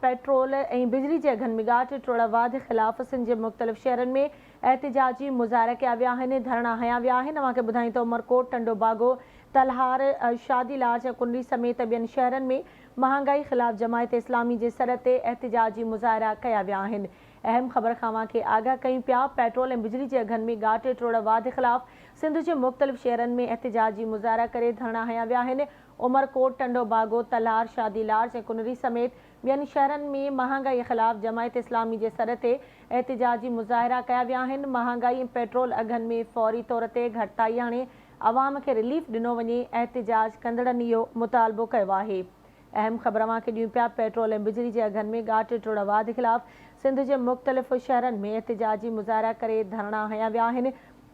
Petrol ۽ بجلي جي اگهن ۾ ڳاٽ ٽوڙ واڌ خلاف سنڌ جي مختلف شهرن ۾ احتجاجي مظاهرا ڪيا ويا آهن، ڌرڻا هنيا ويا آهن، اوهان کي ٻڌايون ته عمرڪوٽ، ٽنڊوباگو، تلهار، شادي لارج ۽ ڪنري سميت ٻين شهرن ۾ مهانگائي خلاف جماعت اسلامي جي سڏ تي احتجاجي مظاهرا ڪيا ويا آهن. اهم خبر کان اوهان کي آگاهه ڪيون پيا، پيٽرول ۽ بجلي جي اگهن ۾ ڳاٽ ٽوڙ واڌ خلاف سنڌ جي مختلف شهرن ۾ احتجاجي مظاهرا ڪري ڌرڻا هنيا ويا آهن، عمرڪوٽ، ٽنڊوباگو، تلهار، شادي لارج ۽ ڪنري سميت ٻين شهرن ۾ مهانگائي خلاف جماعت اسلامي جي سڏ تي احتجاجي مظاهرا ڪيا ويا آهن، مهانگائي ۽ پيٽرول اگهن ۾ فوري طور تي گهٽتائي آڻي عوام کي رليف ڏنو وڃي، احتجاج ڪندڙن اهو مطالبو ڪيو آهي. اهم خبر اوهان کي ڏيون پيا پيٽرول ۽ بجلي جي اگهن ۾ ڳاٽ ٽوڙ واڌ خلاف سنڌ جي مختلف شهرن ۾ احتجاجي مظاهرا ڪري ڌرڻا هنيا ويا آهن،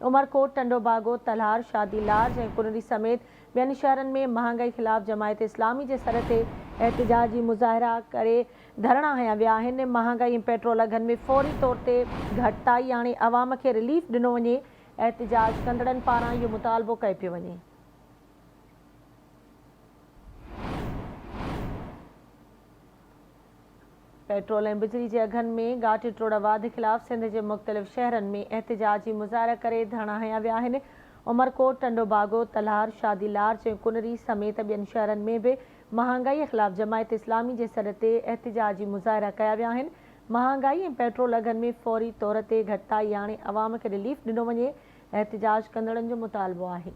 عمرڪوٽ، ٽنڊوباگو، تلهار، شادي لارج ۽ ڪنري سميت ٻين شهرن ۾ مهانگائي خلاف جماعت اسلامي جي سڏ تي احتجاجي مظاهرا ڪري ڌرڻا هنيا ويا آهن، مهانگائي ۽ پيٽرول اگهن ۾ فوري طور تي گهٽتائي آڻي عوام کي رليف ڏنو وڃي، احتجاج ڪندڙن پاران اهو مطالبو ڪيو پيو وڃي. پيٽرول ۽ بجلي جي اگهن ۾ ڳاٽي ٽوڙ واڌ خلاف سنڌ جي مختلف شهرن ۾ احتجاجي مظاهرا ڪري ڌرڻا هنيا ويا آهن، عمرڪوٽ، ٽنڊوباگو، تلهار، شادي لارج ۽ ڪنري سميت ٻين شهرن ۾ به مهانگائي خلاف جماعت اسلامي جي سڏ تي احتجاجي مظاهرا ڪيا ويا آهن، مهانگائي ۽ پيٽرول اگهن ۾ فوري طور تي گهٽتائي آڻي عوام کي رليف ڏنو وڃي، احتجاج ڪندڙن جو مطالبو آهي.